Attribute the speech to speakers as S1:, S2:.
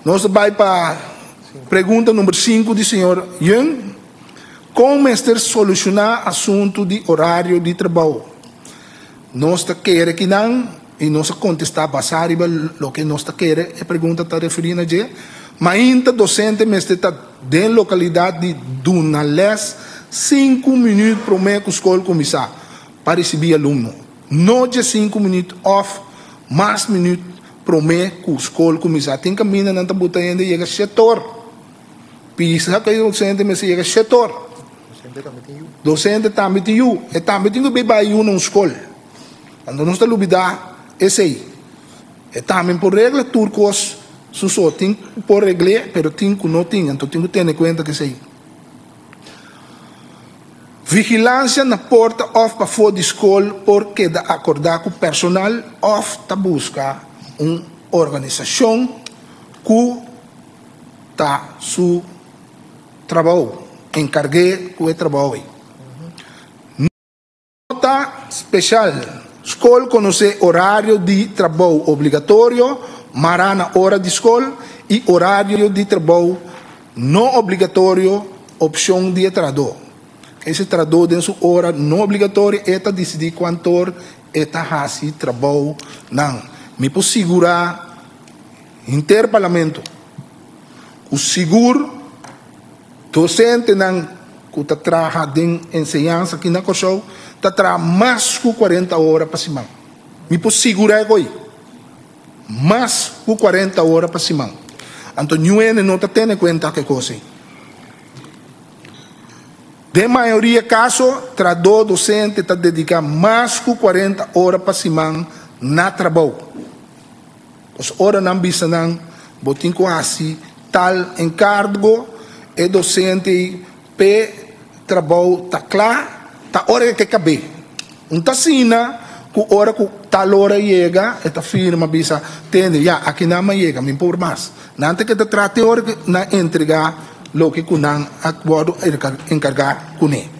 S1: Nos ta bai pa pregunta number 5 di señor Jung. Kon mester solushoná asuntu di orario di trabou? Nos ta kere kinan i nos a kontestá basá riba loke nos ta kere e pregunta ta referí na dje. Mainta dosente mester ta den lokalidat di duna lès 5 minüt promé ku skol kuminsá pa risibí alumno. No dje 5 minüt òf mas minüt promé ku skol kuminsá. Tin kaminda nan ta buta hende yega 7 or. Pisa ku e dosente mester yega 7 or.
S2: Dosente tambe tin yu.
S1: Dosente tambe tin yu. E tambe tin ku bai bai yu na un skol. Anto nos ta lubidá esei. E tambe por regla tur kos su so. Tin ku por regl'é, pero tin ku no tin. Anto tin ku tene kuenta ku esei. Vigilansia na porta òf pafó di skol por keda akordá ku personal òf ta buska un organisashon ku ta su trabou, enkarg'é ku e trabou ei. Nota speshal, Skol konosé orario di trabou obligatorio mará na ora di skol i orario di trabou no obligatorio opshon di e trahadó. Ese trahadó den su ora no obligatorio e ta disidí kuantor e ta hasi trabounan. Mi por sigurá henter Parlamento ku sigur dosentenan ku ta traha den enseñansa aki na Kòrsou ta traha mas ku 40 ora pa siman. Mi por sigurá e koi. Mas ku 40 ora pa siman. Anto niun hende no ta tene kuenta ku e kos ei. Den mayoria kaso, trahadó dosente ta dediká mas ku 40 ora pa siman na trabou. Pues ora nan bisa nan, bo tin ku hasi tal enkargo, e dosente ei p'e trabou ta kla, ta ora e ke kab'é. Un ta asina ku ora ku tal ora yega, e ta firma bisa, tende, ya, aki nan a yega, mi por mas. Nan ta keda traha te ora ku nan entregá loke ku nan a wòrdu enkargá kuné.